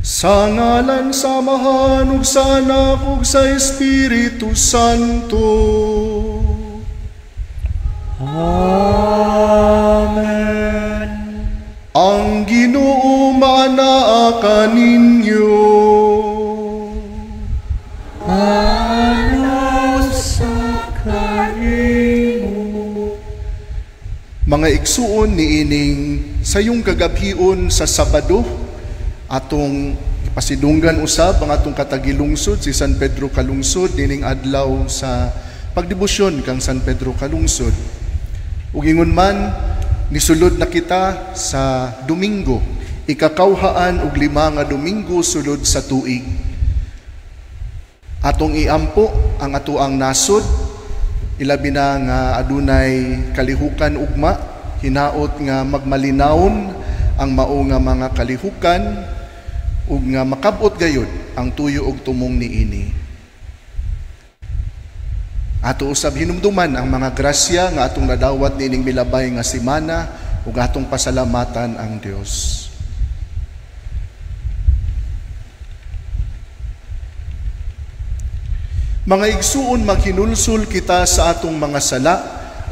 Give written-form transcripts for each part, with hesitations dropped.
Sa ngalan sa Amahan ug sa Anak ug sa Espiritu Santo. Amen. Ang Ginoo maanaa kaninyo. Ano sa kanimo. Mga igsuon, niining sayong kagabhion sa Sabado, atong ipasidunggan usab ang atong katagilungsod, si San Pedro Calungsod, nining adlaw sa pagdebosyon kang San Pedro Calungsod. Ug ingon man, nisulod na kita sa Domingo, ika-25 nga Domingo sulod sa tuig. Atong iampo ang atoang nasod, ilabi na nga adunay kalihukan ugma, hinaot nga magmalinawon ang mao nga mga kalihukan ug nga makabot gayud ang tuyo og tumong niini. Ato usab hinumduman ang mga grasya nga atong nadawat niining milabay nga semana ug atong pasalamatan ang Dios. Mga igsuon, maghinulsol kita sa atong mga sala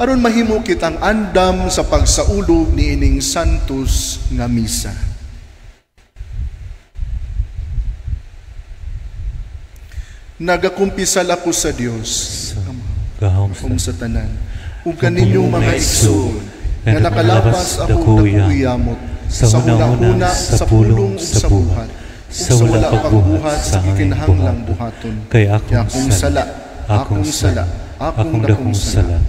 aron mahimo kitang andam sa pagsaulog niining santos nga misa. Nagakumpisal ako sa Dios, Gahom sa tanan, ug kaninyong mga igsuon nga nakalapas akong dakuyamot sa hunahuna, sa pulong ug sa buhat, sa wala pagbuhat sa gikinahanglang buhaton. Kay akong sala, akong sala, akong dakong sala.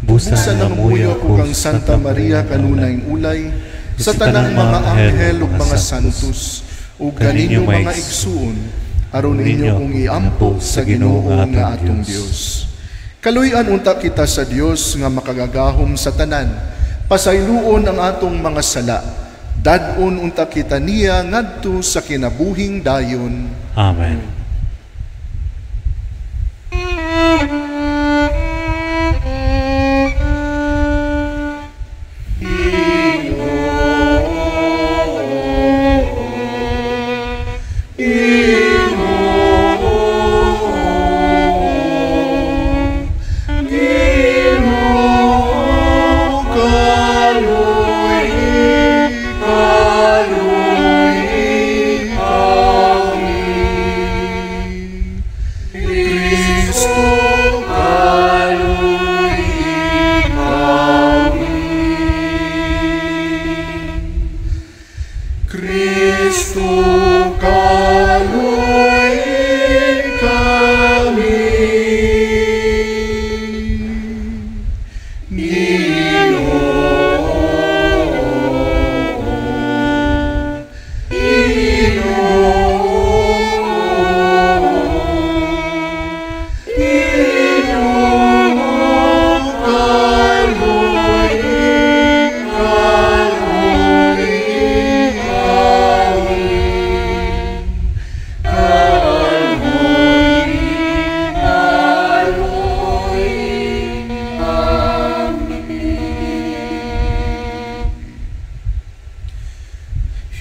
Busa Busa nga muyo muyo ko kang Santa Maria kanunay ulay, sa tanang mga anghel ug mga santos, ug kaninyo mga igsuon, aron ninyo kong iampo sa Ginoo nga atong Dios. Kaluy-an unta kita sa Dios nga makagagahom sa tanan, pasayloon ang atong mga sala, dad-on unta kita niya ngadto sa kinabuhing dayon. Amen.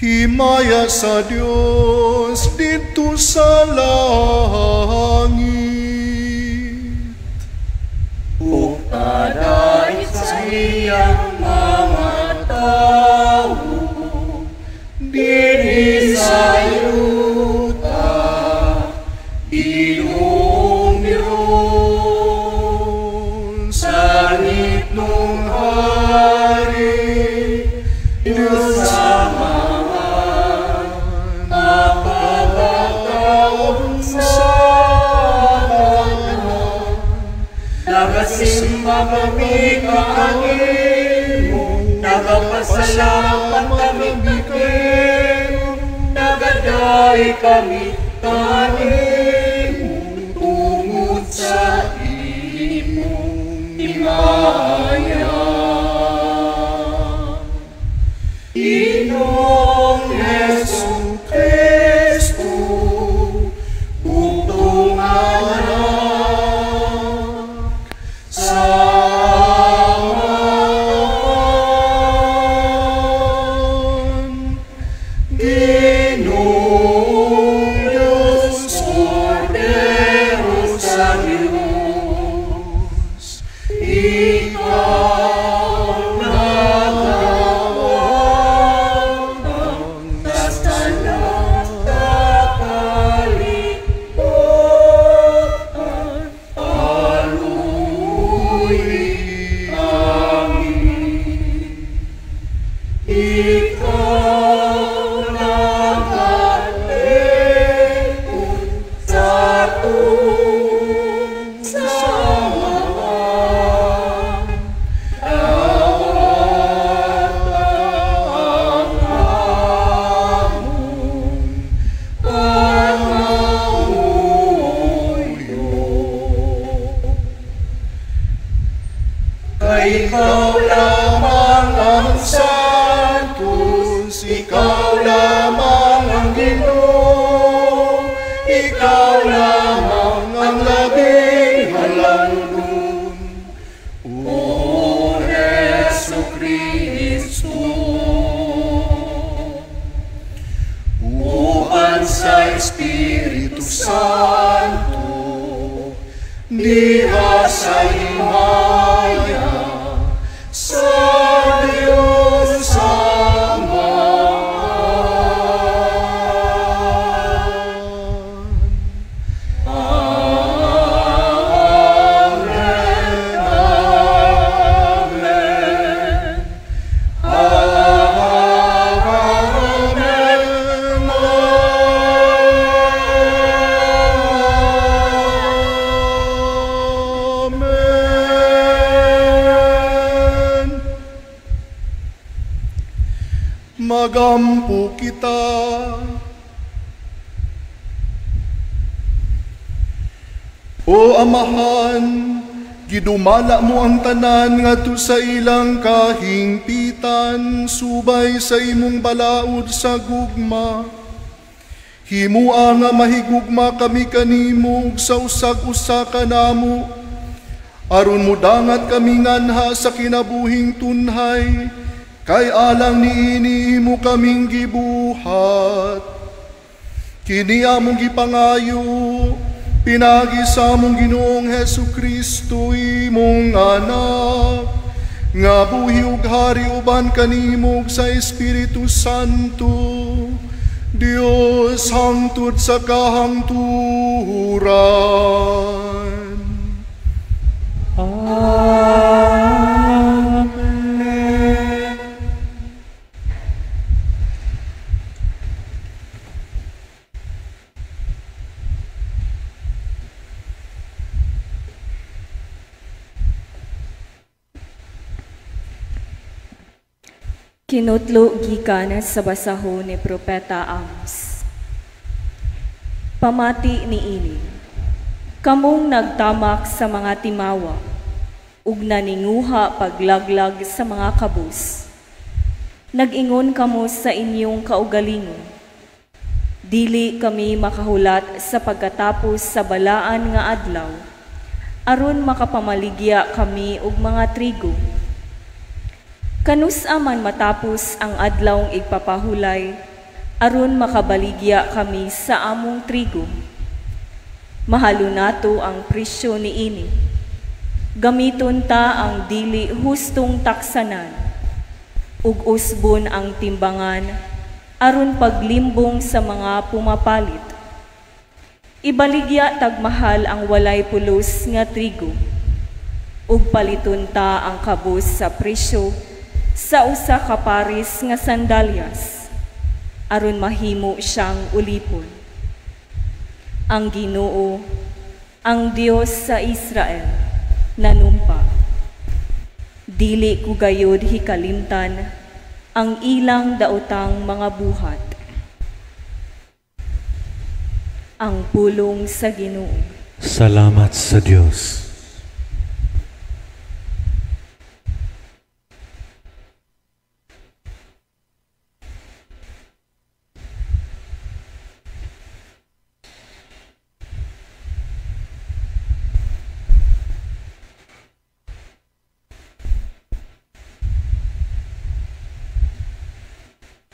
Himaya sa Dios didto sa langit. Ug padait sa iyang mga tawo dinhi sa yuta, Ginoong Dios, sa ngitnong hari, Diyos Nagasimba kami kanimo, nagapasalamat kami kanimo, nagaday kami kanimo, tungod sa imong himaya. Ginoong Hesus Kristo, bugtong anak sa Amahan, Ginoo. Ginoo, ikaw lamang ang labing halangdon. O Hesu Kristo, uban sa Espiritu Santo, diha sa himaya, sa Diyos Amahan. Amen, amen, amen, amen. Magampo kita. O Amahan, gidumala mo ang tanan ngadto sa ilang kahingpitan, subay sa imong balaod sa gugma. Himua nga mahigugma kami kanimo ug sa usag-usa kanamo, aron mudangat kami nganha sa kinabuhing tunhay, kay alang niini imo kaming gibuhat. Kini among gipangayo, pinagi sa among Ginoong Hesu Kristo, imong anak, nga buhi ug hari uban kanimo ug sa Espiritu Santo, Dios hangtod sa kahangturan. Amen. Kinutlo gikan sa basahon ni Propeta Amos. Pamati niini, kamong nagtamak sa mga timawa, ug naninguha paglaglag sa mga kabus. Nag-ingon kamo sa inyong kaugalingon, dili kami makahulat sa pagkatapos sa balaan nga adlaw, aron makapamaligya kami og mga trigo. Kanus-a man matapos ang adlawng igpapahulay, aron makabaligya kami sa among trigo. Mahalo nato ang presyo niini. Gamiton ta ang dili hustong taksanan, ug usbon ang timbangan, aron paglimbong sa mga pumapalit. Ibaligya tagmahal ang walay pulos nga trigo, ug paliton ta ang kabus sa presyo sa usa ka paris nga sandalyas, aron mahimo siyang ulipon. Ang Ginoo, ang Dios sa Israel, nanumpa, dili ko gayud hikalimtan ang ilang daotang mga buhat. Ang pulong sa Ginoo. Salamat sa Dios.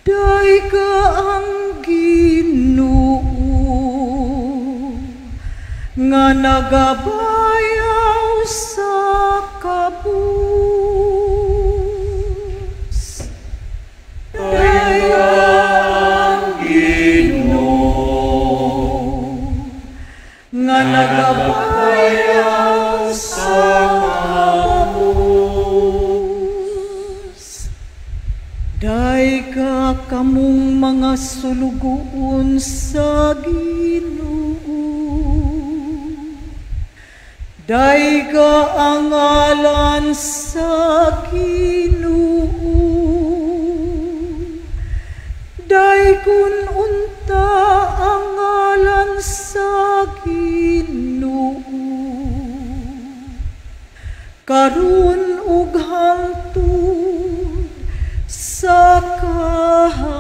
Dayga ang Ginoo nga nagabayaw sa kabus. Dayga ang Ginoo nga nagabayaw sa kabus. Dayga kamong mga sulugoon sa Ginoo. Dayga ang ngalan sa Ginoo. Daygon unta ang ngalan sa Ginoo. Karon ug hangtod sa kahangturan.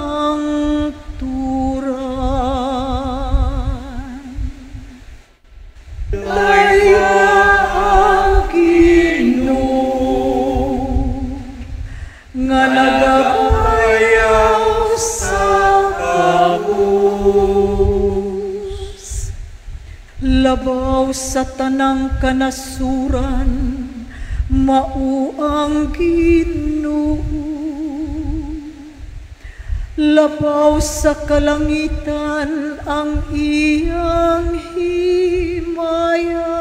Labaw sa tanang kanasuran, mao ang Ginoo. Labaw sa kalangitan ang iyang himaya.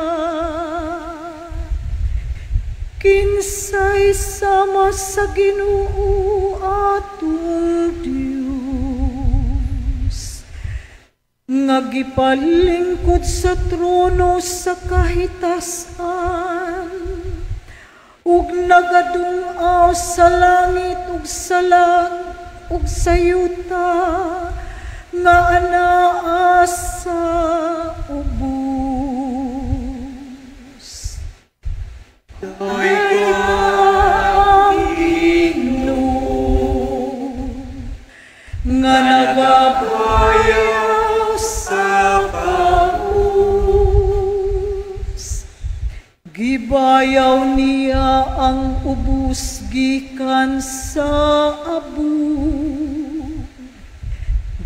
Kinsay sama sa Ginoo atong Dios, nga gipalingkod sa trono sa kahitasan, ug nagadung-aw sa langit ug sa ug sa yuta, nga anaa sa ubos. Dayga ang Ginoo, nga nagabayaw sa kabus. Gibayaw niya ang ubos gikan sa abo,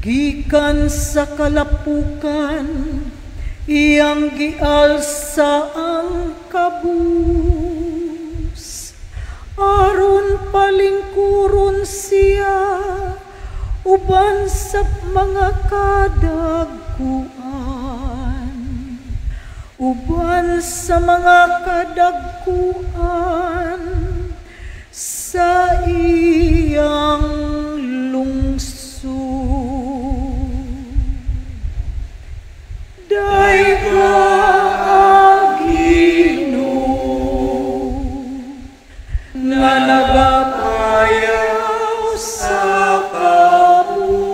gikan sa kalapukan, iyang gialsa ang kabus. Aron palingkuron siya uban sa mga kadagkuan, uban sa mga kadagkuan sa iyang lungsod. Dayga ang Ginoo, nga nagapayaw sa kabus.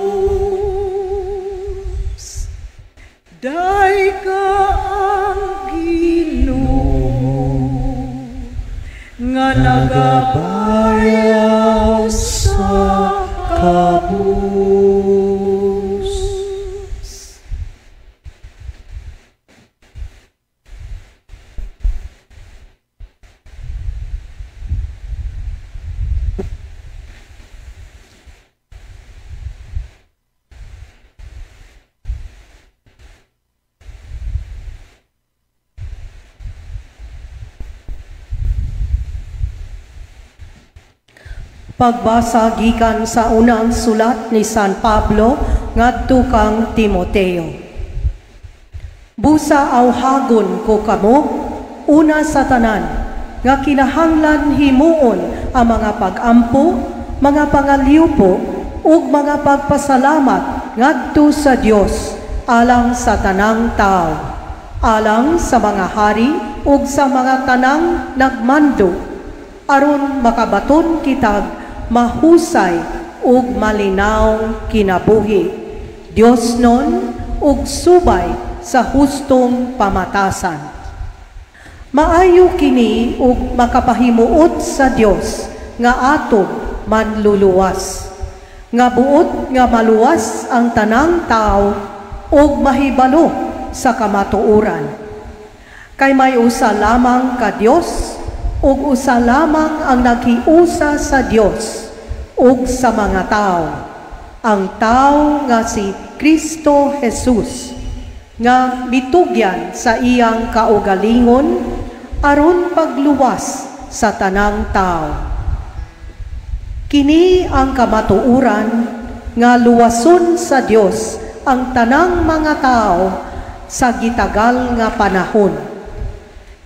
Dayga ang Ginoo, nga nagabayaw sa kabus. Pagbasa gikan sa unang sulat ni San Pablo ngadto kang Timoteo. Busa awhagon ko kamo una sa tanan nga kinahanglan himuon ang mga pag-ampo, mga pangalyupo ug mga pagpasalamat ngadto sa Dios alang sa tanang tawo, alang sa mga hari ug sa mga tanang nagmando, aron makabaton kitag mahusay ug malinawng kinabuhi, Dios nun ug subay sa hustong pamatasan. Maayo kini ug makapahimuot sa Dios nga atong manluluwas, nga buot nga maluwas ang tanang tao ug mahibalo sa kamatuoran. Kay may usa lamang ka Dios ug usa lamang ang naghiusa sa Dios ug sa mga tao, ang tao nga si Kristo Jesus, nga mitugyan sa iyang kaugalingon aron pagluwas sa tanang tao. Kini ang kamatuoran nga luwason sa Dios ang tanang mga tao sa gitagal nga panahon.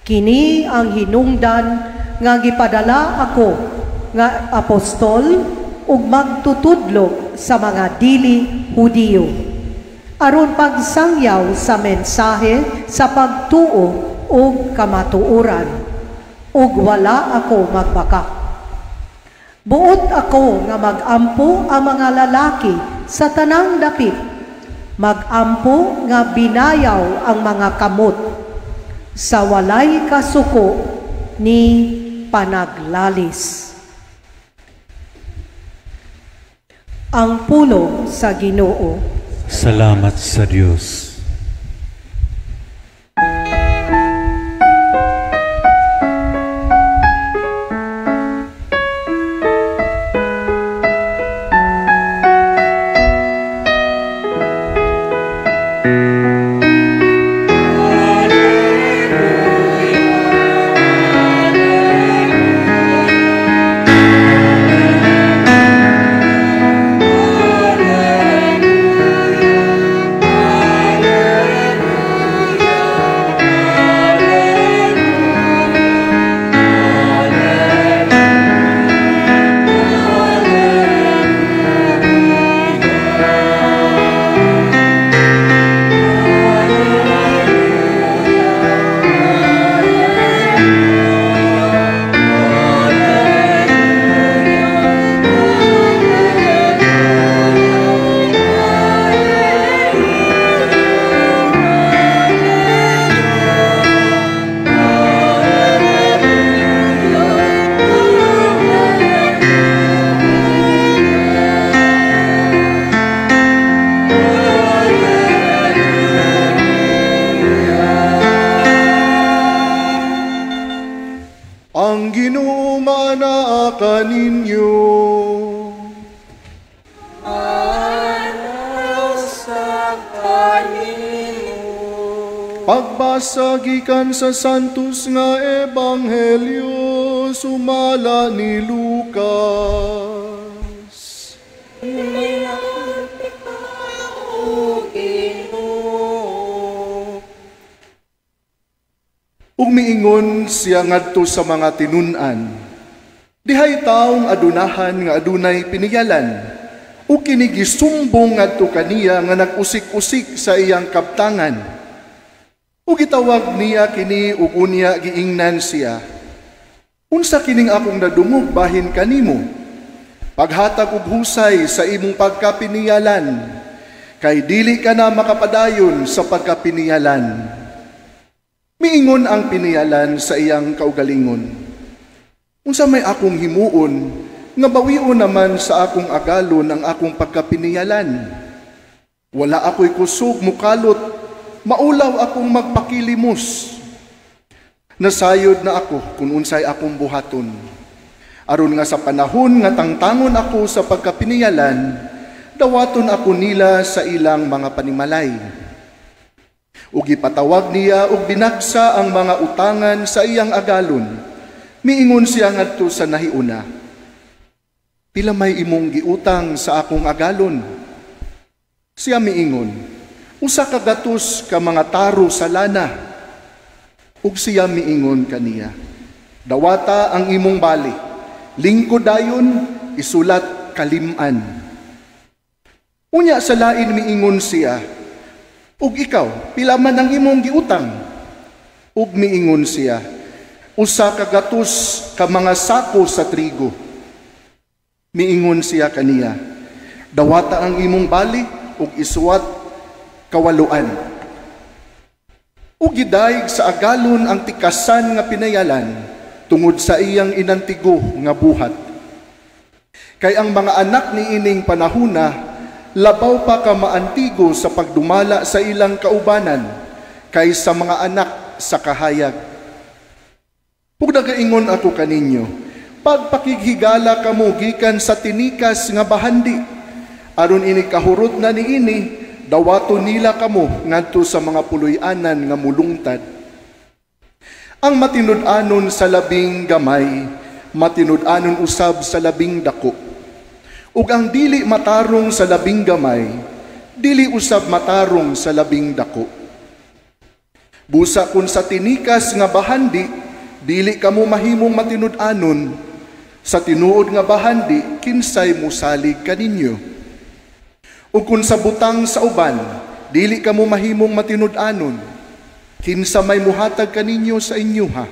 Kini ang hinungdan nga gipadala ako nga apostol ug magtutudlo sa mga dili Hudiyo, aron pagsangyaw sa mensahe sa pagtuo ug kamatuoran, ug wala ako magbaka. Buot ako nga magampo ang mga lalaki sa tanang dapit, magampo nga binayaw ang mga kamot, sa walay kasuko ni panaglalis. Ang pulong sa Ginoo. Salamat sa Dios. kaninyo. Sa kanimo. Pagbasa gikan sa Santos nga Ebanghelyo sumala ni Lucas. Ug miingon siya ngadto sa mga tinun-an, dihay taong adunahan nga adunay piniyalan, ug kini gisumbong ngadto kaniya nga nag-usik-usik sa iyang kaptangan. Ug gitawag niya kini ug unya giingnan siya, unsa kining akong nadungog bahin kanimo? Paghatag og husay sa imong pagkapiniyalan, kay dili ka na makapadayon sa pagkapiniyalan. Miingon ang piniyalan sa iyang kaugalingon, unsa may akong himuon nga bawion naman sa akong agalon ang akong pagkapiniyalan? Wala ako'y kusog mukalot, maulaw akong magpakilimos. Nasayod na ako kung unsay akong buhaton. Aron nga sa panahon nga tangtangon ako sa pagkapiniyalan, dawaton ako nila sa ilang mga panimalay. Ug gipatawag niya og binagsa ang mga utangan sa iyang agalon. Miingon siya ngadto sa nahiuna, pila may imong giutang sa akong agalon? Siya miingon, usa ka gatos ka mga taro sa lana. Ug siya miingon kaniya, dawata ang imong bali, lingkod dayon, isulat kaliman. Unya sa lain miingon siya, ug ikaw, pila man ang imong giutang? Ug miingon siya, usa ka gatos ka mga sako sa trigo. Miingon siya kaniya, dawata ang imong bali ug isuwat kawaluan. Ug gidayeg sa agalon ang tikasan nga pinayalan tungod sa iyang inantigo nga buhat. Kay ang mga anak ni ining panahuna labaw pa ka maantigo sa pagdumala sa ilang kaubanan kaysa mga anak sa kahayag. Ug nagaingon ako kaninyo, pagpakighigala kamo gikan sa tinikas nga bahandi, aron ini kahurot na niini, dawaton nila kamo ngadto sa mga puloy-anan nga mulungtad. Ang matinud-anon sa labing gamay, matinud-anon usab sa labing dako. Ug ang dili matarong sa labing gamay, dili usab matarong sa labing dako. Busa kun sa tinikas nga bahandi, dili kamo mahimong matinud-anon, sa tinuod nga bahandi, kinsay musalig kaninyo. Ug kun sa butang sa uban, dili kamo mahimong matinud-anon, kinsa may muhatag kaninyo sa inyoha.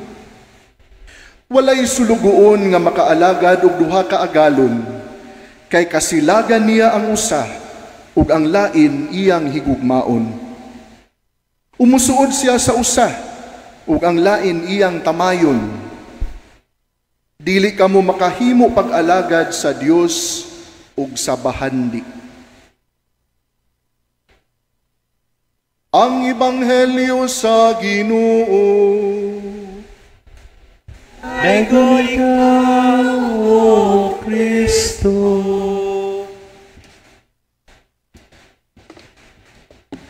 Walay sulugoon nga makaalagad og duha ka agalon, kay kasilagan niya ang usa ug ang lain iyang higugmaon. Umusuod siya sa usa ug ang lain iyang tamayon. Dili kamo makahimo pag-alagad sa Dios ug sa bahandi. Ang Ebanghelyo sa Ginoo. Daghang ikaw, O Kristo.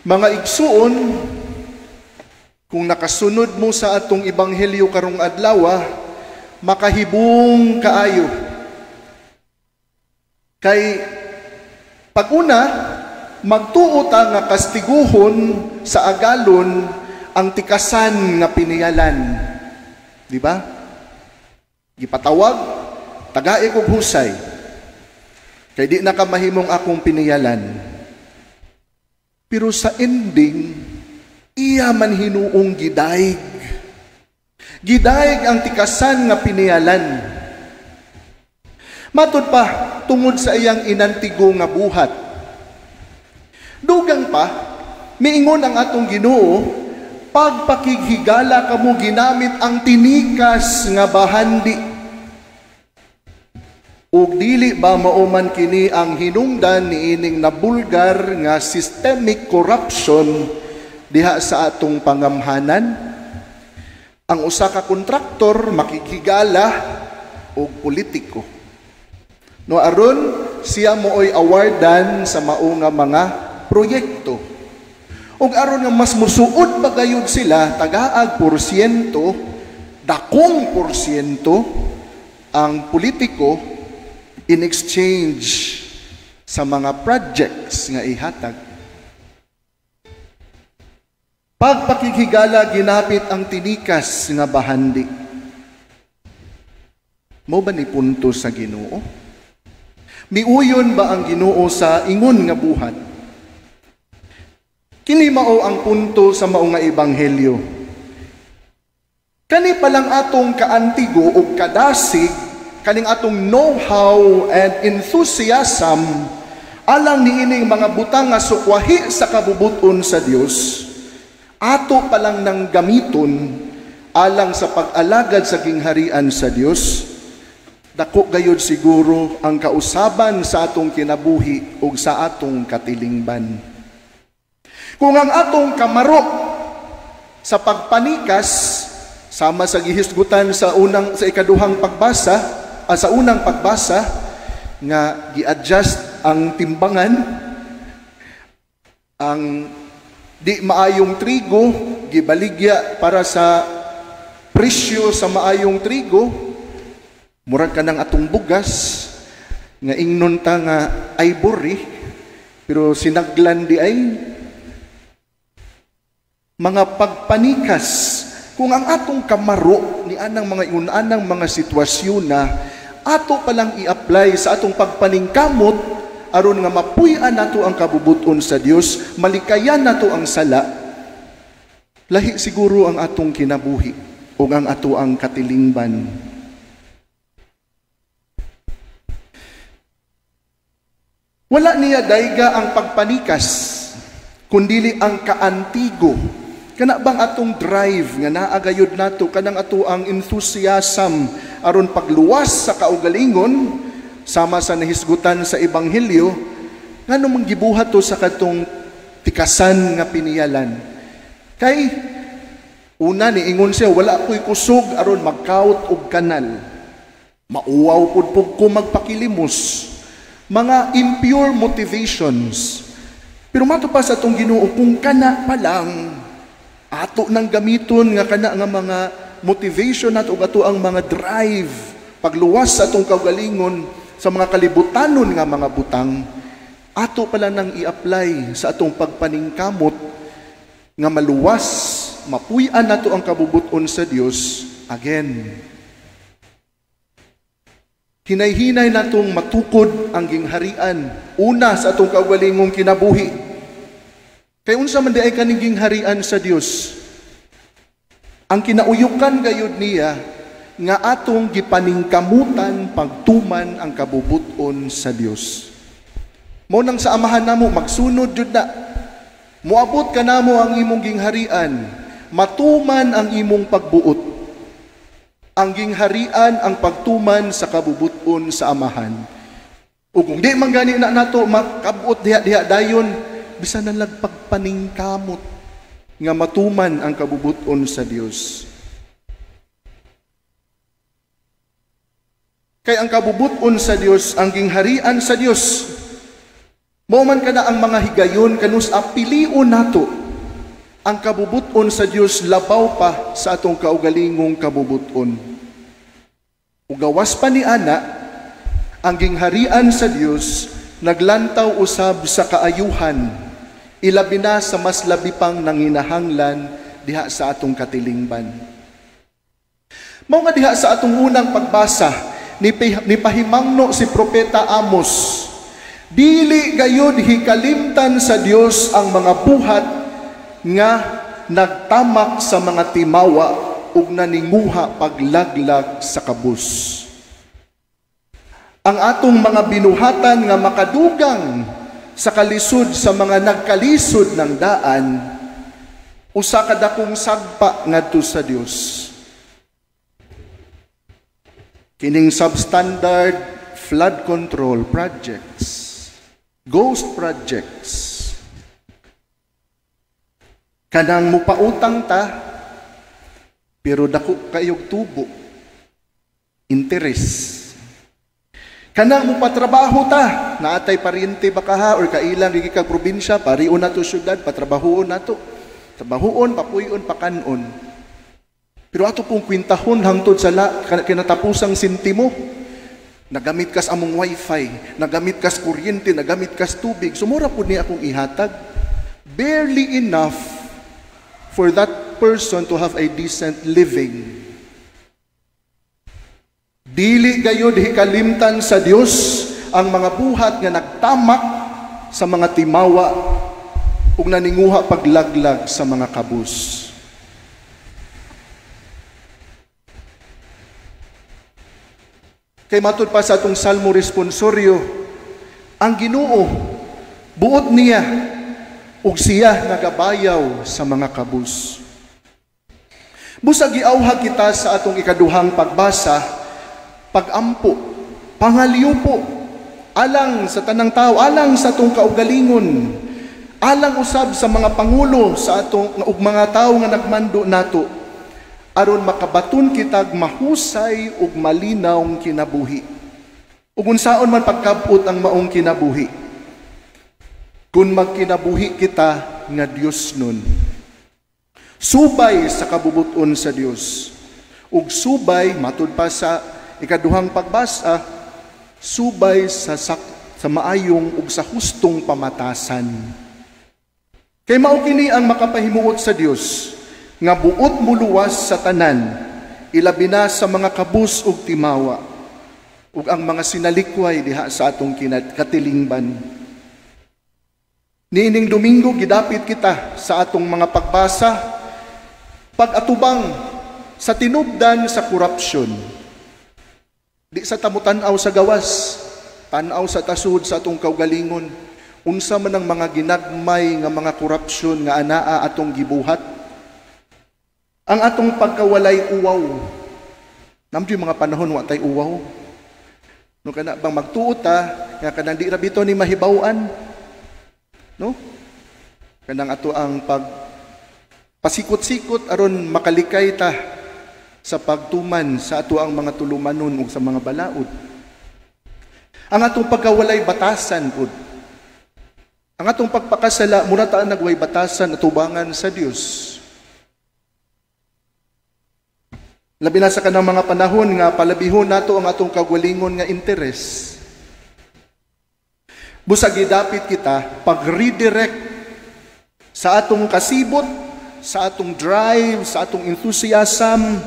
Mga igsuon, kung nakasunod mo sa atong ebanghelyo karong adlaw, makahibong kaayo. Kay pag-una, magtuo ta nga kastiguhon sa agalon ang tikasan nga piniyalan. Di ba? Gipatawag, tagae kog husay. Kay di na ka mahimong akong piniyalan. Pero sa ending, iya man hinuong gidayeg. Gidayeg ang tikasan nga piniyalan. Matud pa, tungod sa iyang inantigo nga buhat. Dugang pa, miingon ang atong Ginoo, pagpakighigala kamo ginamit ang tinikas nga bahandi. Ug dili ba mauman kini ang hinungdan niining nabulgar nga systemic corruption diha sa atong pangamhanan? Ang usa ka kontraktor makighigala, og politiko. No, aron siya mooy awardan sa mao nga mga proyekto. Ug aron nga mas musuod ba gayud sila, tagaag porsyento, dakong porsyento ang politiko in exchange sa mga projects nga ihatag. Pagpakighigala, ginapit ang tinikas nga bahandi. Mo ba ni punto sa Ginoo? Miuyon ba ang Ginoo sa ingon nga buhat? Kini mao ang punto sa mao nga ebanghelyo. Kani palang atong kaantigo o kadasig, kaning atong know-how and enthusiasm alang niining mga butang nga sukwahi sa kabubuton sa Dios, ato palang nang gamiton alang sa pag-alagad sa gingharian sa Dios. Dako gayud siguro ang kausaban sa atong kinabuhi ug sa atong katilingban. Kung ang atong kamaro sa pagpanikas sama sa gihisgutan sa unang sa ikaduhang pagbasa, sa unang pagbasa nga gi-adjust ang timbangan, ang di maayong trigo gibaligya para sa presyo sa maayong trigo, murag ka ng atong bugas nga ingnon ta nga ivory pero sinaglan di ay mga pagpanikas. Kung ang atong kamaro ni anang mga ingon-anang mga sitwasyon na ato palang i-apply sa atong pagpaningkamot aron nga mapuy-an nato ang kabubuton sa Dios, malikayan nato ang sala, lahi siguro ang atong kinabuhi o ang ato ang katilingban. Wala niya dayga ang pagpanikas, kundili ang kaantigo. Kana bang atong drive nga naagayod nato, kanang ato ang enthusiasm aron pagluwas sa kaugalingon sama sa nahisgutan sa ebanghelyo, ngano man gibuhat to sa katong tikasan nga piniyalan. Kay una niingon siya, wala ko'y kusog aron magkaot og kanal. Mauwaw pud pug ko magpakilimos. Mga impure motivations. Pero mato pa sa atong Ginoo, kung kana pa lang ato nang gamiton nga kana nga mga motivation nato ug ato ang mga drive pagluwas sa atong kaugalingon sa mga kalibutanon nga mga butang, ato pala nang i-apply sa atong pagpaningkamot nga maluwas, mapuy-an nato ang kabubuton sa Dios again. Hinay-hinay natong matukod ang gingharian una sa atong kaugalingong kinabuhi. Kay unsa man di ay kaning gingharian sa Dios? Ang kinauyukan gayud niya nga atong gipaningkamutan pagtuman ang kabubuton sa Dios. Mao nang sa amahan namo magsunod jud na. Moabot ka namo ang imong gingharian, matuman ang imong pagbuot. Ang gingharian ang pagtuman sa kabubuton sa amahan. O kung di man gani na nato makabot diha-diha dayon, bisan na pagpaningkamot nga matuman ang kabubuton sa Dios. Kay ang kabubuton sa Dios, ang gingharian sa Dios, mao man kana ang mga higayon kanus pilion nato ang kabubuton sa Dios labaw pa sa atong kaugalingong kabubuton. Ugawas pa ni ana, ang gingharian sa Dios naglantaw usab sa kaayuhan, ilabi na sa mas labi pang nanginahanglan diha sa atong katilingban. Mao nga diha sa atong unang pagbasa, nipahimangno si Propeta Amos, dili gayud hikalimtan sa Dios ang mga buhat nga nagtamak sa mga timawa ug naninguha paglaglag sa kabus. Ang atong mga binuhatan nga makadugang sa kalisod sa mga nagkalisod ng daan, usa ka dakong sagpa ngadto sa Dios. Kining substandard flood control projects, ghost projects, kanang mupautang ta pero dako kayog tubo. Interes. Kanang mupatrabaho ta, naatay paryente ba ka ha, or kailang gigi kag probinsya, parion nato syudad, patrabahoon nato. Trabahoon, papuyon, pakanon. Pero ato pong kwintahon hangtod sa kinatapusang sentimo. Nagamit kas among wifi, nagamit kas kuryente, nagamit kas tubig. Sumura po niya akong ihatag. Barely enough for that person to have a decent living. Dili gayud hikalimtan sa Dios ang mga buhat nga nagtamak sa mga timawa ug naninguha paglaglag sa mga kabus. Kay matud pa sa atong Salmo responsoryo, ang Ginoo buot niya ug siya nagabayaw sa mga kabus. Busag giawhag kita sa atong ikaduhang pagbasa, pagampo, pangaliupo, alang sa tanang tao, alang sa atong kaugalingon, alang usab sa mga pangulo sa atong ug mga tawo nga nagmando nato, aron makabaton kitag mahusay ug malinawng kinabuhi. Ug unsaon man pagkabot ang maong kinabuhi? Kung magkinabuhi kita nga Dios nun, subay sa kabubuton sa Dios, ug subay matud pa sa ikaduhang pagbasa, subay sa maayong ug sa hustong pamatasan. Kay mao kini ang makapahimuot sa Dios nga buot muluwas sa tanan, ilabi na sa mga kabus ug timawa ug ang mga sinalikway diha sa atong katilingban. Niining Domingo gidapit kita sa atong mga pagbasa, pag-atubang sa tinubdan sa korupsyon. Di sa tamo tan-aw sa gawas, tan-aw sa tasud sa atong kaugalingon. Unsa man ang mga ginagmay nga mga korupsyon nga anaa atong gibuhat. Ang atong pagkawalay uwaw. Namdi mga panahon wa tay uwaw. No kana bang magtuot ta nga kanang di ra bitaw ni mahibaw-an. No? Kanang ato ang pag pasikot-sikot aron makalikay ta sa pagtuman sa ato ang mga tulumanon ug sa mga balaod. Ang atong pagkawalay batasan pud. Ang atong pagpakasala mura ta nagway batasan atubangan sa Dios. Labi na sa kanang mga panahon nga palabihon nato ang atong kaugalingon nga interes. Busag gidapit kita pag-redirect sa atong kasibot, sa atong drive, sa atong enthusiasm,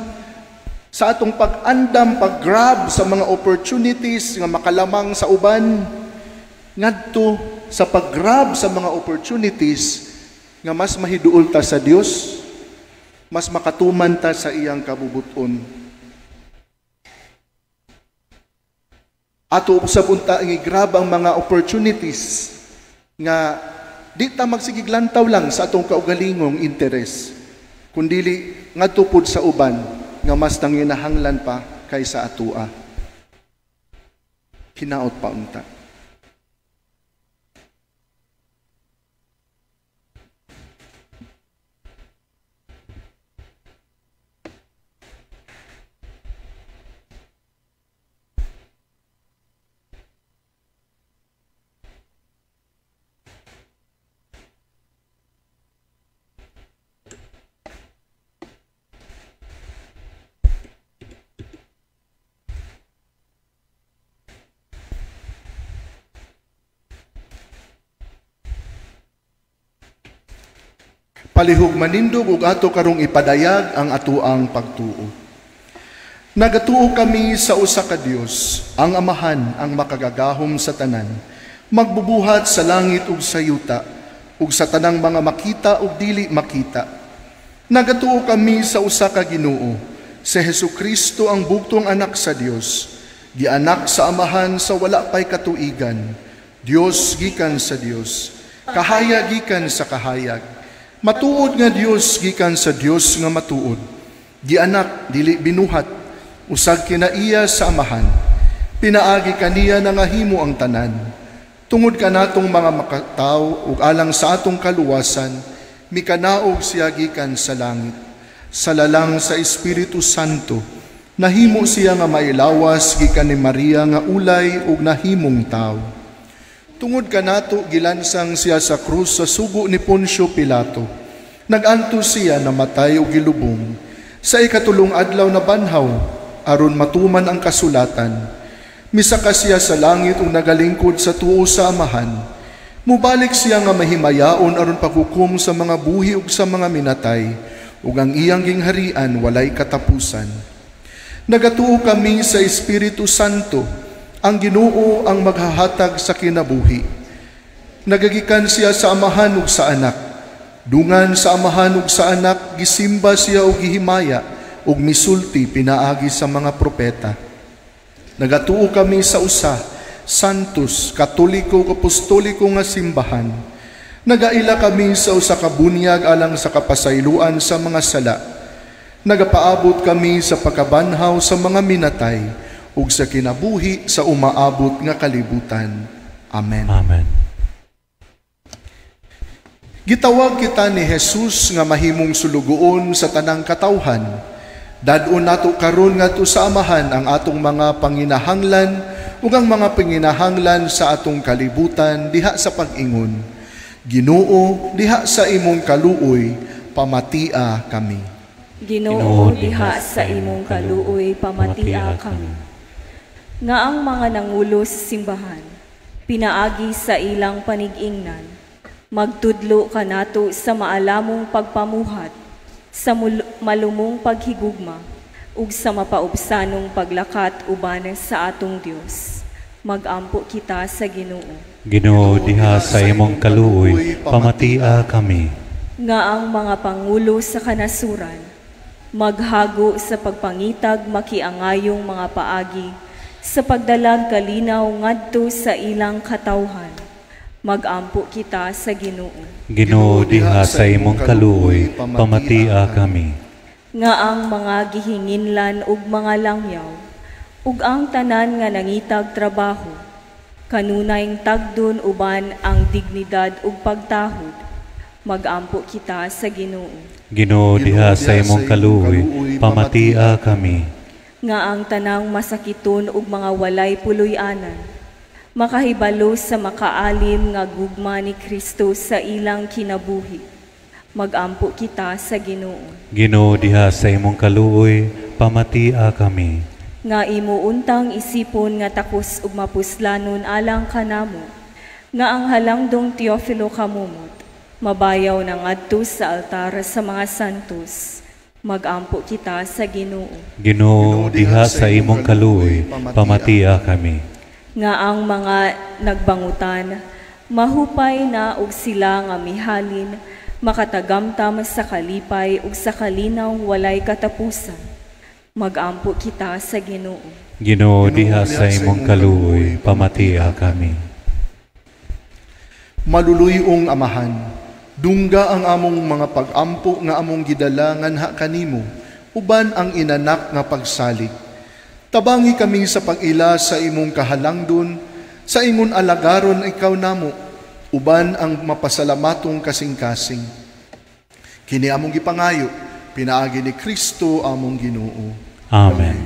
sa atong pag-andam, pag-grab sa mga opportunities nga makalamang sa uban, ngadto sa pag-grab sa mga opportunities nga mas mahiduol ta sa Dios, mas makatuman ta sa iyang kabubuton. Ato usab unta ang i-grab ang mga opportunities nga di ta magsigiglantaw lang sa atong kaugalingong interes, kundili ngadto pud sa uban nga mas nanginahanglan pa kaysa atua. Hinaot pa unta. Palihog manindog ug ato karong ipadayag ang atuang pagtuo. Nagatuo kami sa usa ka Dios, ang Amahan, ang makagagahom sa tanan, magbubuhat sa langit ug sa yuta, ug sa tanang mga makita ug dili makita. Nagatuo kami sa usa ka Ginoo, si Hesukristo ang bugtong anak sa Dios, gianak sa Amahan sa wala pay katuigan, Dios gikan sa Dios, kahayag gikan sa kahayag. Matuod nga Dios gikan sa Dios nga matuod. Gianak dili binuhat, usag kinaiya sa Amahan. Pinaagi kaniya nangahimo ang tanan. Tungod kanatong mga makatawo ug alang sa atong kaluwasan, mikanaog siya gikan sa langit. Sa lalang sa Espiritu Santo, Nahimo siya nga mailawas gikan ni Maria nga ulay ug nahimong tawo. Tungod kanato gilansang siya sa krus sa sugo ni Poncio Pilato. Nagantos siya, namatay ug gilubong. Sa ikatulong adlaw nabanhaw aron matuman ang kasulatan. Misaka siya sa langit ug nagalingkod sa tuo sa Amahan. Mubalik siya nga mahimayaon aron paghukom sa mga buhi ug sa mga minatay, ug ang iyang gingharian walay katapusan. Nagatuo kami sa Espiritu Santo, ang Ginoo ang maghahatag sa kinabuhi. Nagagikan siya sa Amahan ug sa Anak. Dungan sa Amahan ug sa Anak, gisimba siya ug gihimaya ug misulti pinaagi sa mga propeta. Nagatuo kami sa usa, Santos, Katoliko ug Apostoliko nga simbahan. Nagaila kami sa usa ka bunyag alang sa kapasayloan sa mga sala. Nagapaabot kami sa pagkabanhaw sa mga minatay ug sa kinabuhi sa umaabot nga kalibutan. Amen. Amen. Gitawag kita ni Jesus nga mahimong sulugoon sa tanang katawhan. Dad-on nato karon ngadto sa Amahan ang atong mga panginahanglan ug ang mga panginahanglan sa atong kalibutan diha sa pag-ingon. Ginoo, diha sa imong kaluoy, pamatia kami. Ginoo, diha sa imong kaluoy, pamatia kami. Nga ang mga nangulo sa simbahan, pinaagi sa ilang panigingnan, magtudlo kanato sa maalamong pagpamuhat, sa malumong paghigugma, ug sa mapaubsanong paglakat uban sa atong Dios. Magampo kita sa Ginoo. Ginoo, diha sa imong kaluoy, pamatia kami. Nga ang mga pangulo sa kanasuran, maghago sa pagpangitag makiangayong mga paagi, sa pagdalag kalinaw ngadto sa ilang katawhan. Magampo kita sa Ginoo. Ginoo, diha sa imong kaluoy, pamatia kami. Nga ang mga gihinginlan ug mga langyaw, ug ang tanan nga nangitag trabaho, kanunayng tagdon uban ang dignidad ug pagtahod. Magampo kita sa Ginoo. Ginoo, diha sa imong kaluoy, pamatia kami. Nga ang tanang masakiton ug mga walay puloy-anan, makahibalo sa makaalim nga gugma ni Kristo sa ilang kinabuhi. Magampo kita sa Ginoo. Ginoo, diha sa imong kaluoy, pamatia kami. Nga imo untang isipon nga takos ug mapuslanon alang kanamo, nga ang halangdong Teofilo kamumot, mabayaw na ngadto sa altar sa mga santos. Magampo kita sa Ginoo. Ginoo, diha sa imong kaluoy, pamatia kami. Nga ang mga nagbangutan, mahupay na og sila nga mihalin, makatagamtam sa kalipay ug sa kalinaw walay katapusan. Magampo kita sa Ginoo. Ginoo, diha sa imong kaluoy, pamatia kami. Maluluyong Amahan, dungga ang among mga pag-ampo nga among gidala nganha kanimo, uban ang inanak nga pagsalig. Tabangi kami sa pag-ila sa imong kahalangdon, sa ingon alagaron ikaw namo, uban ang mapasalamatong kasing-kasing. Kini among gipangayo, pinaagi ni Kristo among Ginoo. Amen.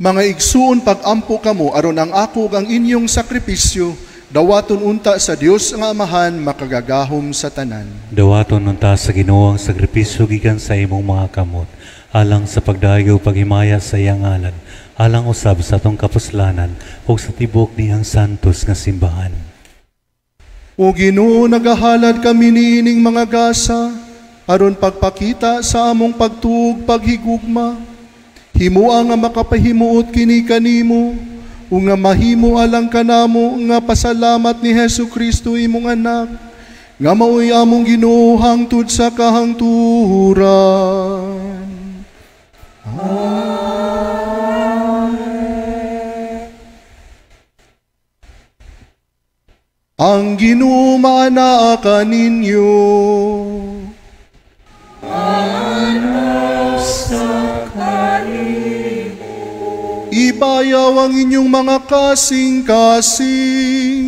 Mga igsuon, pag-ampo kamo aron ang ako ug ang inyong sakripisyo dawaton unta sa Dios nga Amahan makagagahom sa tanan. Dawaton unta sa Ginoo ang sakripisyo gikan sa imong mga kamot, alang sa pagdayaw paghimaya sa iyang ngalan, alang usab sa atong kapuslanan ug sa tibok niyang santos nga simbahan. O Ginoo, nagahalad kami niining mga gasa aron pagpakita sa among pagtuog paghigugma. Himoa nga makapahimuot kini kanimo, ug nga mahimo alang kanamo nga pasalamat ni Hesus Kristo imong anak, nga maoy among Ginoo hangtod sa kahangturan. Amen. Ang Ginoo maanaa kaninyo. Ibayaw ang inyong mga kasing-kasing.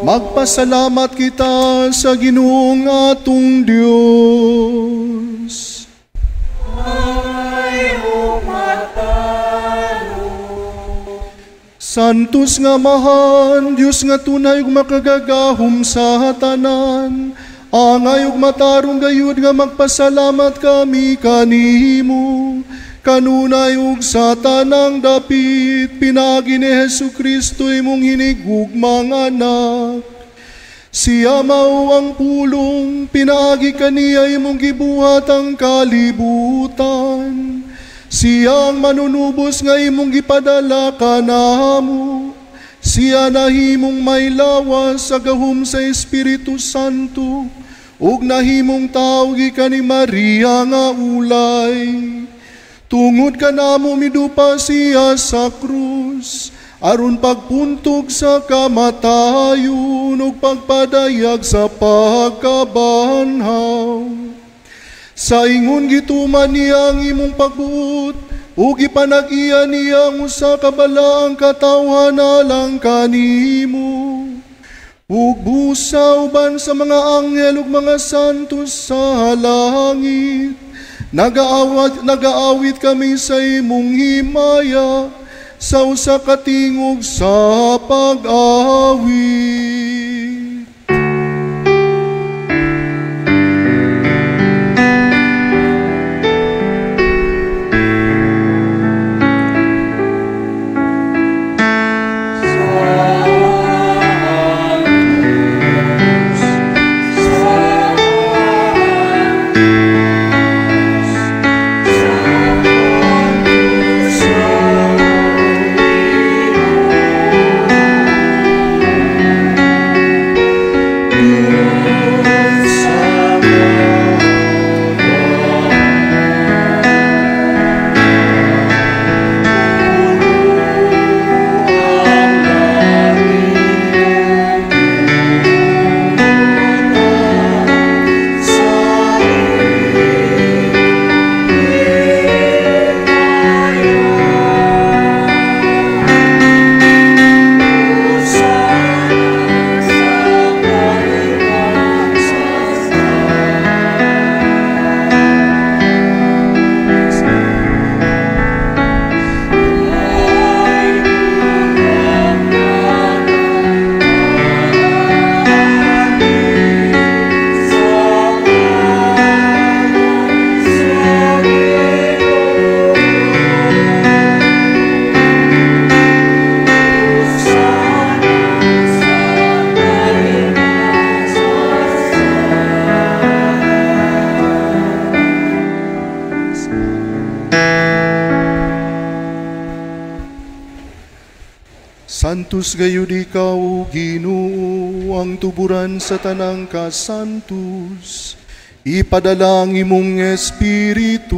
Magpasalamat kita sa Ginoong atong Dios. Ay umatalo. Santos nga Amahan, Dios nga tunay ug makagagahom sa tanan, angay ug matarong gayud nga magpasalamat kami kanimo. Kanunay ug sa tanang dapit, pinaagi ni Hesu Kristo imong hinigugmang anak. Siya mao ang pulong, pinaagi kaniya imong gibuhat ang kalibutan. Siya ang manunubos nga imong gipadala kanamo. Siya nahimong may lawas sa gahom sa Espiritu Santo, ug nahimong tawo gikan ni Maria nga ulay. Tungod kanamo midupa siya sa krus, aron pagpuntog sa kamatayon ug pagpadayag sa pagkabanhaw. Sa ingon gituman niya ang imong pagbuot, ug gipanag-iya niya ang usa ka balaang katawhan alang kanimo. Ug busa uban sa mga anghel ug mga santos sa langit, nagaawit kami sa imong himaya, sa usa ka tingog sa pag-awit. Santos gayud ikaw, Ginoo, ang tuburan sa tanang kasantos. Ipadala ang imong espiritu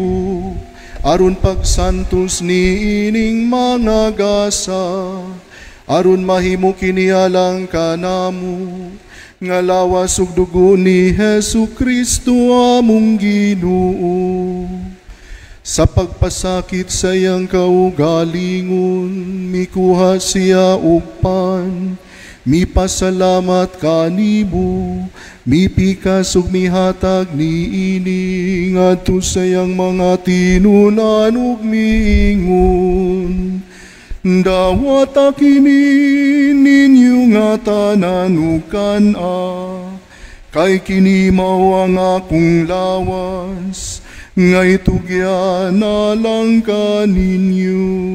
aron pagsantos niining mga gasa, aron mahimo kini alang kanamo nga lawas ug dugo ni Hesu Kristo among Ginoo. Sa pagpasakit sa iyang kaugalingon, mikuha siya og pan, mipasalamat kanimo, mipikas ug mihatag niini ngadto sa iyang mga tinunan ug miingon. Dawata kini ninyo nga tanan ug kan-a, kay kini mao ang akong lawas, nga itugyan alang kaninyo.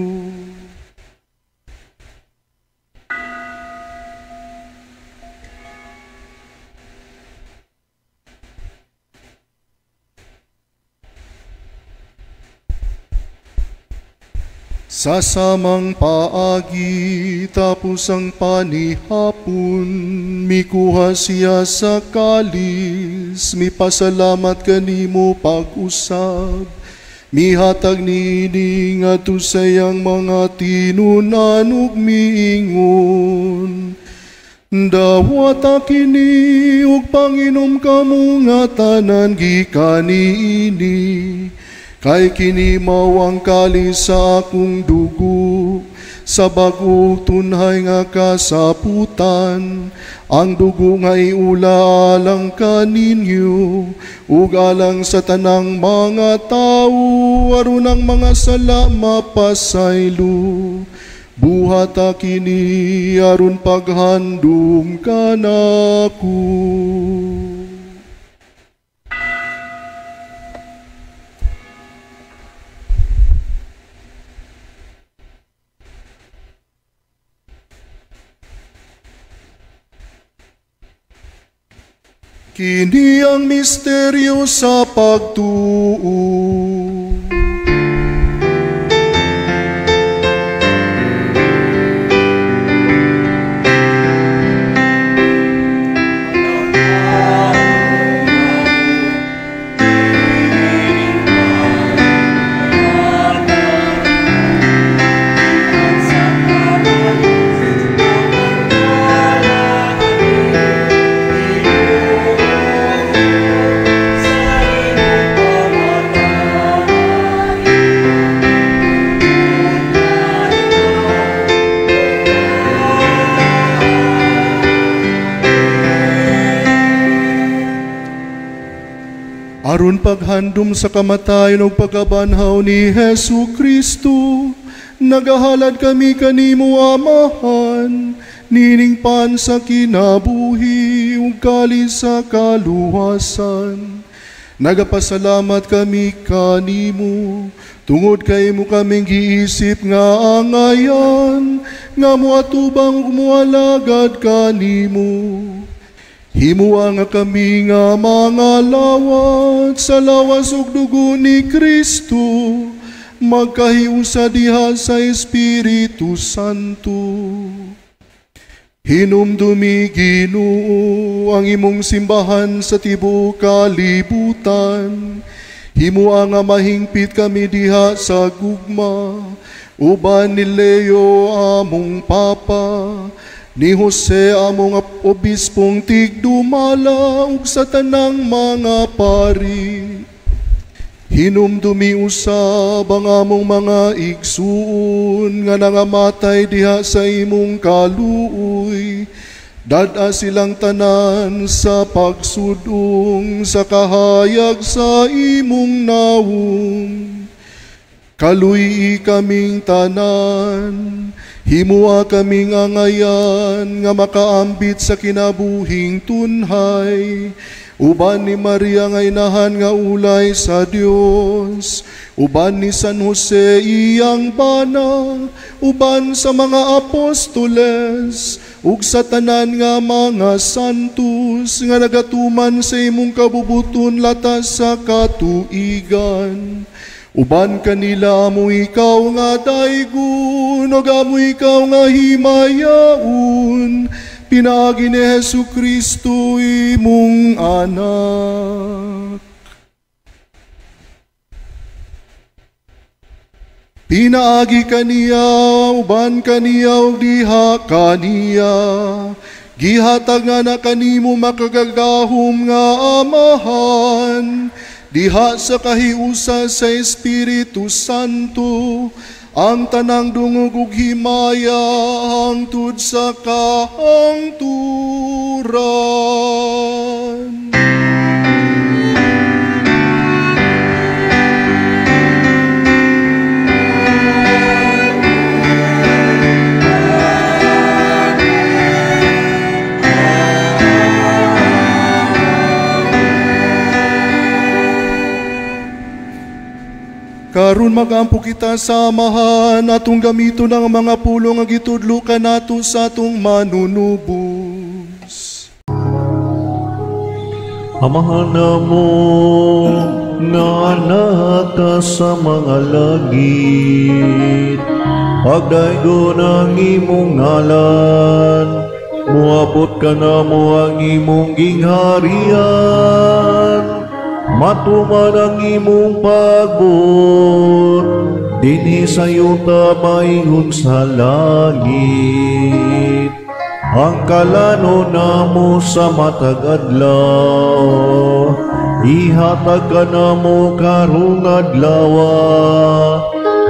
Sa samang paagi, tapos ang panihapon, mikuha siya sa kalis, mipasalamat kanimo pag-usab, mihatag niini ngadto sa iyang mga tinunan ug miingon. Dawata kini ug panginom kamo nga tanan gikan niini, kay kini mao ang kalis sa akong dugo, sa bag-o tunhay nga kasaputan. Ang dugo nga iula alang kaninyo ug alang sa tanang mga tawo aron ang mga sala mapasaylo. Buhata kini aron paghandom kanako. Kini ang misteryo sa pagtuo. Aron paghandom sa kamatayon ug pagkabanhaw ni Hesu Kristo, nagahalad kami kanimo, Amahan, nining pan sa kinabuhi ug kalis sa kaluwasan. Nagapasalamat kami kanimo tungod kay mo kaming giisip nga angayan nga moatubang ug moalagad kanimo. Himua nga kami nga mga lawat sa lawas ug dugo ni Kristo, magkahiusa diha sa Espiritu Santo. Hinumdumi, Ginoo, ang imong simbahan sa tibuok kalibutan. Himua nga mahingpit kami diha sa gugma, uban ni Leo among Papa, ni Jose among obispong tigdumala ug sa tanang mga pari. Hinumdumi usab ang among mga igsuon nga nangamatay diha sa imong kaluoy. Dad-a silang tanan sa pagsudong sa kahayag sa imong nawong. Kaluy kaming tanan, himua kaming angayan nga makaambit sa kinabuhing tunhay. Uban ni Maria nga inahan nga ulay sa Dios, uban ni San Jose iyang bana, uban sa mga apostoles, ug sa tanan nga mga santos nga nagatuman sa imong kabubuton latas sa katuigan. Uban kanila amo ikaw nga daygon, ug amo ikaw nga himayaon, pinaagi ni Hesu Kristo imong anak. Pinaagi kaniya, uban kaniya ug diha kaniya, gihatag nga na kanimo makagagahom nga Amahan, diha sa kahiusa sa Espiritu Santo, ang tanang dungog ug himaya hangtod sa kahangturan. Karon magampo kita sa Amahan atong gamiton ang mga pulong nga gitudlo kanato sa atong manunubos. Amahan namo nga naka sa mga langit, pagdaygon ang imong ngalan, moabot kanamo ang imong gingharian. Matuman ang imong pagbuot, dinhi sa yuta maingon sa langit. Ang kalano namo sa matag adlaw, ihatag kanamo karong adlaw.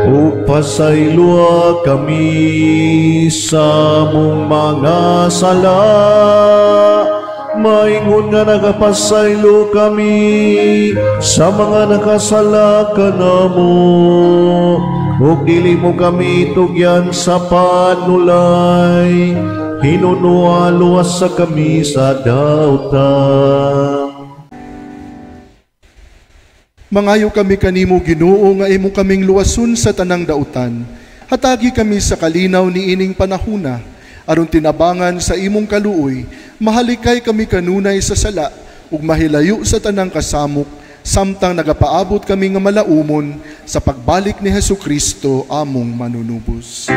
Ug pasayloa kami sa among mga sala, maingon nga nagapasaylo kami sa mga nakasala kanamo. Ug dili mo kami tugyan sa panulay, hinunoa luwasa kami sa dautan. Mangayo kami kanimo, Ginoo, nga imo kaming luwason sa tanang dautan. Hatagi kami sa kalinaw ni ining panahuna, aron tinabangan sa imong kaluoy, mahalikay kami kanunay sa sala ug mahilayo sa tanang kasamok, samtang nagapaabot kami nga malaumon sa pagbalik ni Hesukristo among manunubos.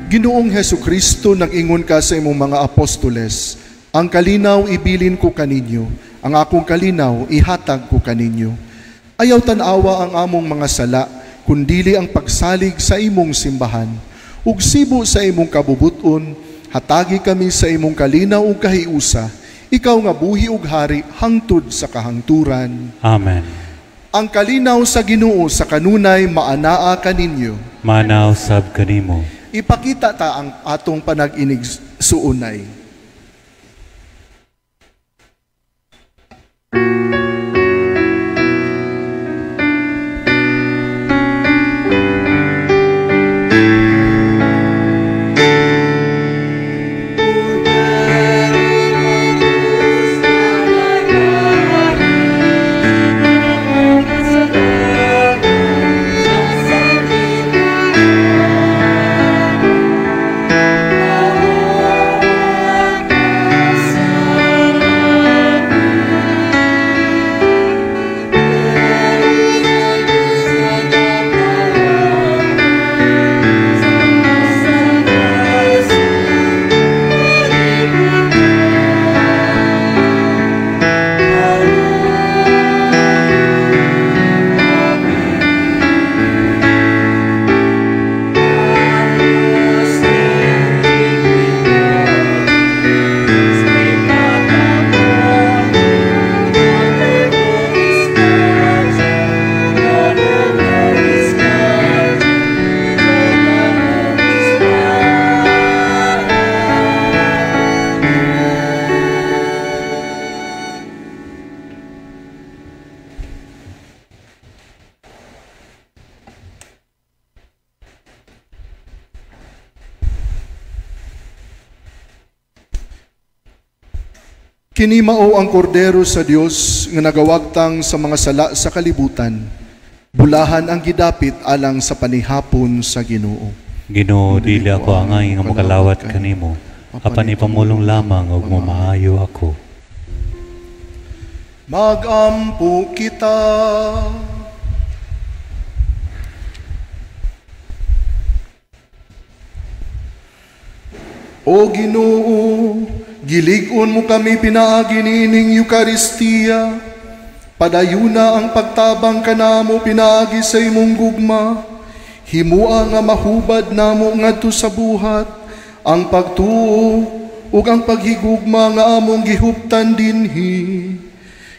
Ginoong Hesukristo, nag-ingon ka sa imong mga apostoles, ang kalinaw ibilin ko kaninyo, ang akong kalinaw ihatag ko kaninyo. Ayaw tan-awa ang among mga sala, kundili ang pagsalig sa imong simbahan. Ug sibo sa imong kabubuton, hatagi kami sa imong kalinaw ug kahiusa, ikaw nga buhi ug hari hangtod sa kahangturan. Amen. Ang kalinaw sa Ginoo sa kanunay maanaa kaninyo. Maanaa usab kanimo. Ipakita ta ang atong panag-inig suunay. Kini mao ang kordero sa Dios nga nagawagtang sa mga sala sa kalibutan. Bulahan ang gidapit alang sa panihapon sa Ginoo. Ginoo, dili ako angay nga makalawat kanimo, apan ipamulong lamang ug mamaayo ako. Magampo kita. O Ginoo, gilig-on mo kami pinaagi niining Eukaristiya. Padayuna ang pagtabang kanamo pinaagi sa imong gugma. Himua nga mahubad namo ngadto sa buhat ang pagtuo ug ang paghigugma nga among gihuptan dinhi.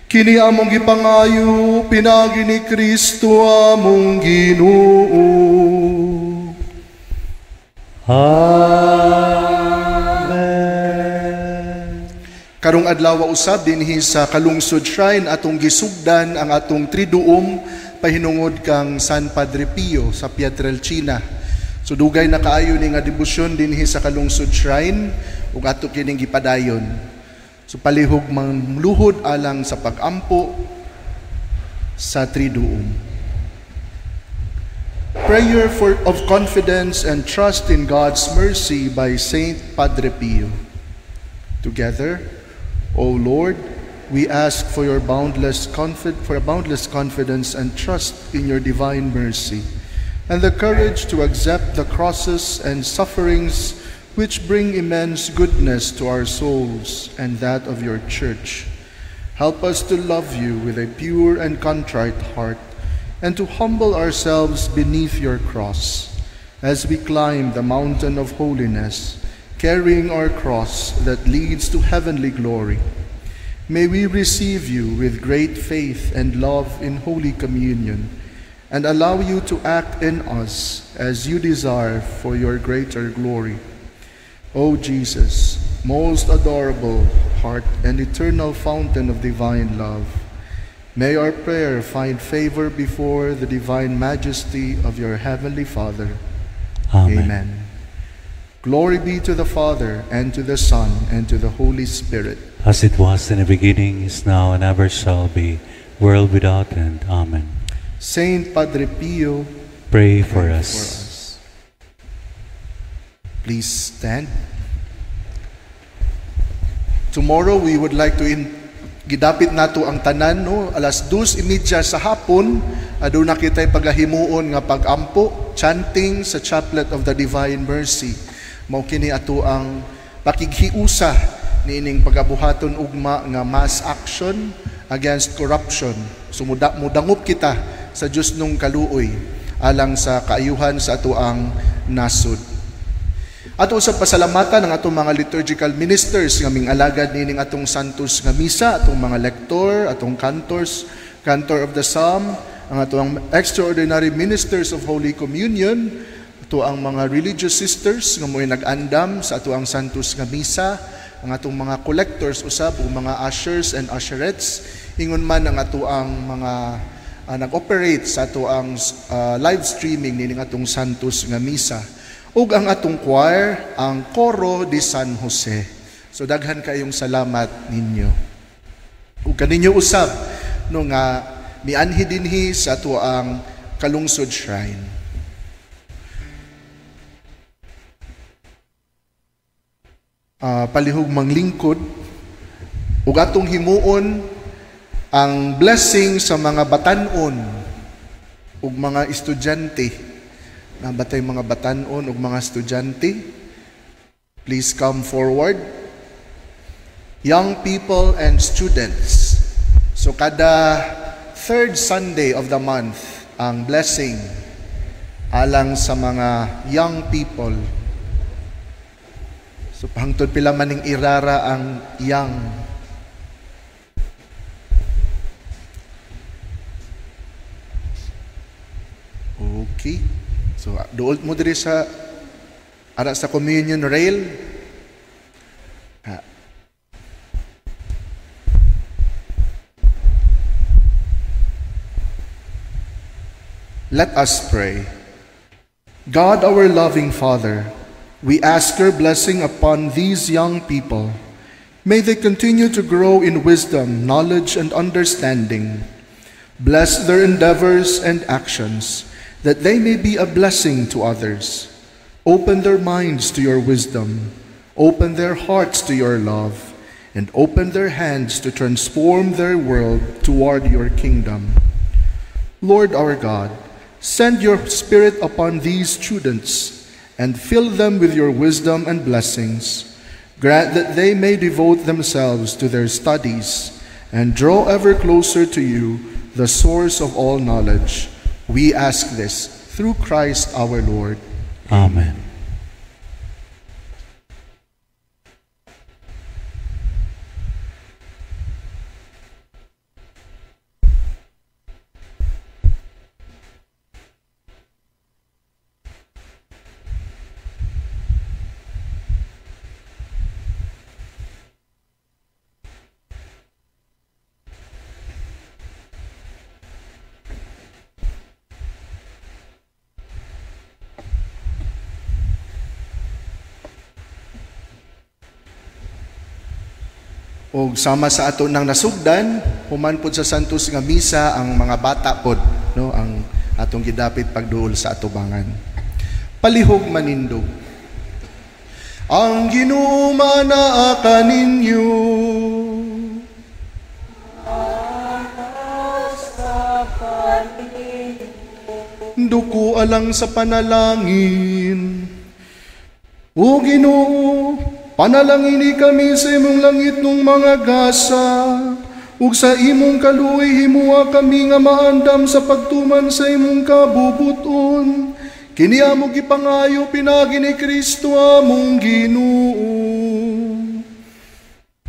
Kini among gipangayo pinaagi ni Kristo among Ginoo. Amen. Karong adlaw usab dinhi sa Kalungsod Shrine atong gisugdan ang atong Triduum pahinungod kang San Padre Pio sa Pietrelcina. So dugay na kaayo ni nga debosyon dinhi sa Kalungsod Shrine ug ato kining gipadayon. So palihog mangluhod alang sa pagampo sa Triduum. Prayer of confidence and trust in God's mercy by Saint Padre Pio. Together, O Lord, we ask for a boundless confidence and trust in your divine mercy, and the courage to accept the crosses and sufferings which bring immense goodness to our souls and that of your Church. Help us to love you with a pure and contrite heart, and to humble ourselves beneath your cross as we climb the mountain of holiness, carrying our cross that leads to heavenly glory. May we receive you with great faith and love in Holy Communion, and allow you to act in us as you desire for your greater glory. O Jesus, most adorable heart and eternal fountain of divine love, may our prayer find favor before the divine majesty of your heavenly Father. Amen. Amen. Glory be to the Father, and to the Son, and to the Holy Spirit. As it was in the beginning, is now, and ever shall be, world without end. Amen. Saint Padre Pio, pray for pray us. for us. Please stand. Tomorrow we would like to gidapit nato ang tanan, no? 2:30 sa hapon, aduna kitay pagahimuon nga pag-ampo, chanting sa Chaplet of the Divine Mercy. Mao kini ato ang pakighiusa niining pagabuhaton ugma nga mass action against corruption. So mudangop kita sa Dios nung kaluoy alang sa kaayuhan sa ato ang nasod. Ato sa pasalamatan ang atong mga liturgical ministers nga ming-alagad niining atong Santos nga misa, atong mga lector, atong cantors, cantor of the psalm, ang atong extraordinary ministers of Holy Communion, ato ang mga religious sisters nga mo'y nag-andam sa ato ang Santos nga misa, ang atong mga collectors usab ug mga ushers and usherettes, ingon man ang ato ang mga nag-operate sa ato ang live streaming niining atong Santos nga misa, ug ang atong choir, ang Coro de San Jose. So daghan kayong salamat ninyo. Ug kaninyo usab no nga mianhi dinhi sa ato ang Kalungsod Shrine. Palihog manglingkod ug atong himuon ang blessing sa mga batan-on ug mga estudyante. Nabatay mga batan-on ug mga estudyante, please come forward. Young people and students. So kada third Sunday of the month ang blessing alang sa mga young people. So pahangtod pila maning irara ang young. Okay. So duol mo diri sa ara sa communion rail. Ha. Let us pray. God, our loving Father, we ask your blessing upon these young people. May they continue to grow in wisdom, knowledge, and understanding. Bless their endeavors and actions, that they may be a blessing to others. Open their minds to your wisdom, open their hearts to your love, and open their hands to transform their world toward your kingdom. Lord our God, send your Spirit upon these students and fill them with your wisdom and blessings. Grant that they may devote themselves to their studies and draw ever closer to you, the source of all knowledge. We ask this through Christ our Lord. Amen. Og sama sa ato nang nasugdan, human pod sa Santos nga Misa ang mga bata pod, no, ang atong gidapit pagduol sa atubangan. Palihog manindog. Ang Ginoo manaa kaninyo. Duko alang sa panalangin. O Ginoo, panalangini kami sa imong langitnong mga gasa, ug sa imong kaluoy himua kami nga maandam sa pagtuman sa imong kabubuton. Kini among gipangayo pinaagi ni Kristo among Ginoo.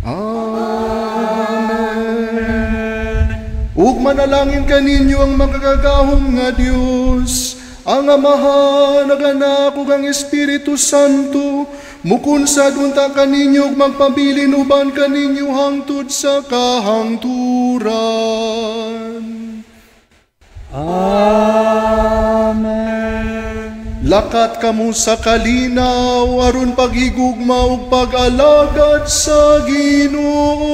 Amen. Ug manalangin kaninyo ang makagagahom nga Dios, ang Amahan, ang Anak, ug ang Espiritu Santo, mukunsad unta kaninyo ug magpabilin uban kaninyo hangtod sa kahangturan. Amen. Lakat kamo sa kalinaw aron paghigugma ug pag-alagad sa Ginoo.